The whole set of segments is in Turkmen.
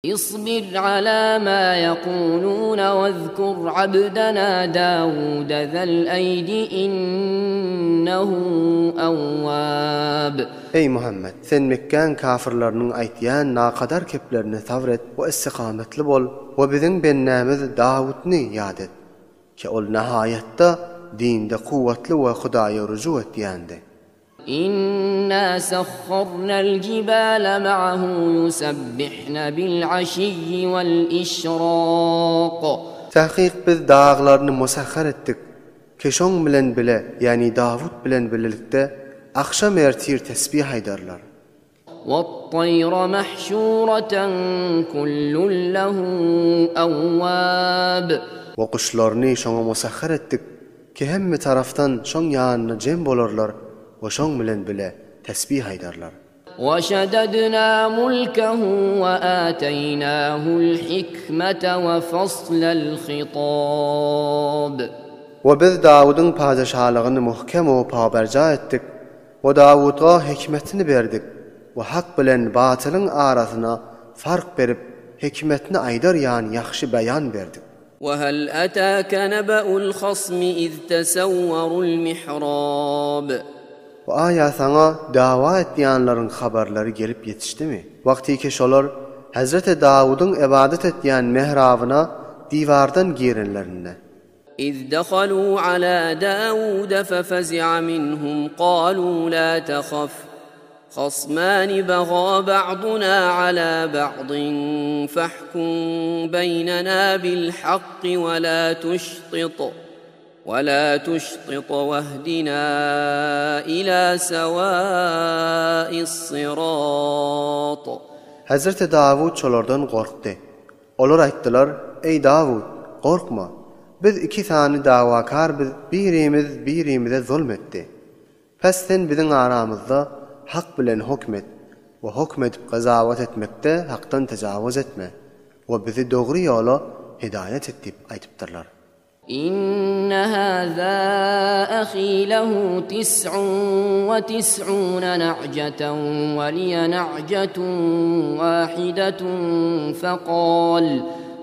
Isbir ala ma ýekulun wezkur abdana Dawuda zal eýdi innehu ewwab. Eý, Muhammet! Sen Mekgäň kafyrlarynyň aýtýan nakadar keplerine sabr et we istikametli bol we biziň bendämiz Dawutny ýat et, ki ol nahaýatda dinde kuwwatly we Hudaýa rujuk etýändi. Inna sahharnal jibala ma'ahu yusabbihna bil aşiyyi wal işrak. Takyk biz daglaryny musahhar etdik, ki şoň bilen bile, ýagny Dawut bilen birlikde, agşam ertir tesbih aýdarlar. Wat-taýra mahşuratan kullun lehu awwab. We guşlaryny şoňa musahhar etdik, ki hemme tarafdan şoň ýanyna jem bolarlar we şoň bilen bile tesbih aýdarlar. We şededna mulkehu we ateýnahul hikmete we faslal hitab. We biz Dawudyň padeşalygyny muhkem we paberja etdik We Dawuda hikmetini berdik we hak bilen batylyň arasyna fark berip hikmetini aýdar ýan ýahşy beýan berdik. We hal ataka neba'ul hasmi iz tesawwarul mihrab. We aýa saňa dawa etýänleriň habarlary gelip ýetişdimi? Wagtyky şolar Hezreti Dawudyň ybadat etýän mihrabyna diwardan girenlerinde. Iz dehalu ala Dawuda fefezi'a minhum kalu la tehaf hasmani baga ba'duna ala ba'din fahkum beýnena bil hakki we la tuştit we la tuştit wehdina ila sewa'is syrat. Hezreti Dawut şolardan gorkdy. Olar aýtdylar, Eý, Dawut, gorkma! Biz iki sany dawakar biz birimiz birimize zulm etdi. Pes sen biziň aramyzda hak bilen hokm et we hokm edip gazawat etmekde hakdan tejawuz etme we bizi dogry ýola hidaýat et diýip aýdypdyrlar. Inne haza ahi lehu tis'un we tis'une na'jeten we liye na'jetun wahidatun fekal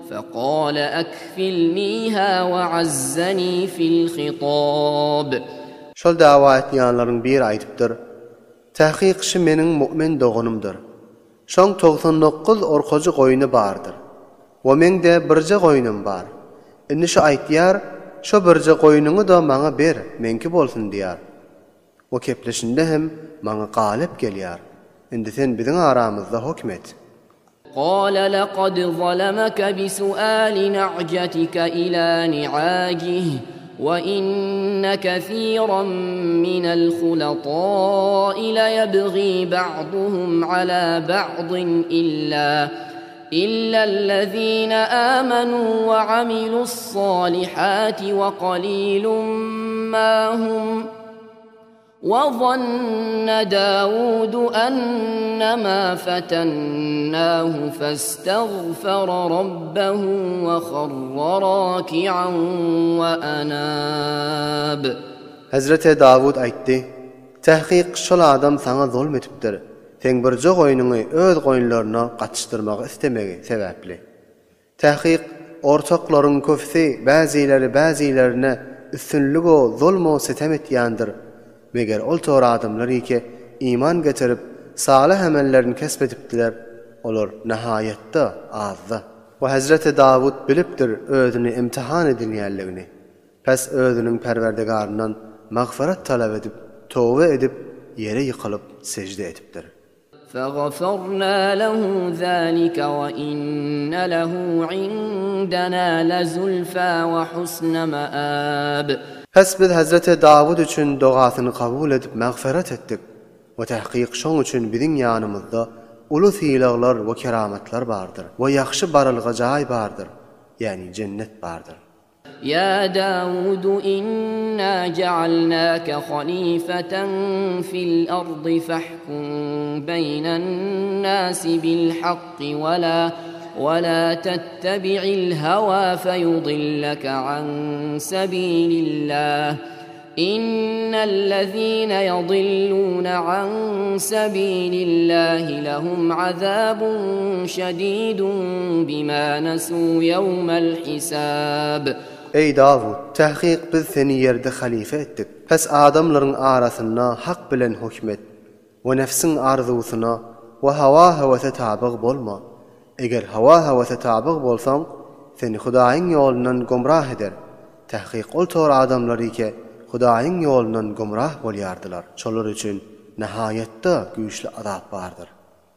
fekale ekfilniha we azzeni fil hitab. Şol dawa etýänleriň biri aýdypdyr, Takyk şy meniň mu'min doganymdyr. Şoň 99 orkajy goýny bardyr. We meň-de birje goýnum bar. Indi şu aýtýar, Şo birje goýnuňy-da maňa ber, meňki bolsun diýýär. We kepleşinde hem maňa galyp gelýär. Indi sen biziň aramyzda hokm et. Gala lekad zalamaka bisuali na'jatika ila ni'ajih we inne kesiran minel hulata'i leyebgi ba'duhum ala ba'din illa Illa allazina amanu we amilussalihati we qalilun ma hum we zanna Dawudu annama fetennahu festaghfara rabbahu we kharra raki'an we anab. Hezreti Dawut aýtdy, Tahkyk şol adam saňa zulm edipdir. Seň birje goýnuňy öz goýunlaryna gatyşdyrmagy istemegi sebäpli. Takyk, ortaklaryň köpüsi bäzileri bäzilerine üstünlig-o zulm-o sitem etýändir. Meger ol tor adamlar ýeke iman getirip, salyh emellerini kesp edipdiler, olar nahaýatda azda. We hezreti Dawut bilipdir özüni imtihan edilýänligini. Pes özüniň Perwerdigaryndan magfyrat talap edip, toba edip, ýere ýykylyp sežde edipdir. Fegafarna lehu zalike we inne lehu indena lezulfa we husne meab. Pes biz Hezreti Dawut üçin dogasyny kabul edip magfyrat etdik we tahkyk şoň üçin biziň ýanymyzda uly sylaglar we keramatlar bardyr we ýagşy barylga jaý bardyr, ýagny jennet bardyr. Ýa Dawud inna ja'alnaka halifatan fil ardy fahkum beýnen nasi bil hakki we la we la tettebi'il hawa feyudillaka an sebilillah. Innellezine yadillune an sebilillahi lehum azabun şedidun bima nesu yevmel hisab. Eý, Dawut! Tahkyk biz seni ýerde halyfa etdik. Pes adamlaryň arasynda hak bilen höküm et we nefsiň arzuwysyna we hawa-höwese tabyg bolma. Eger hawa-höwese tabyg bolsaň, seni Hudaýyň ýolundan gomrah eder. Tahkyk ol tor adamlar ike Hudaýyň ýolundan gomrah bolýardylar. Şolar üçin nahaýatda güýçli azap bardyr.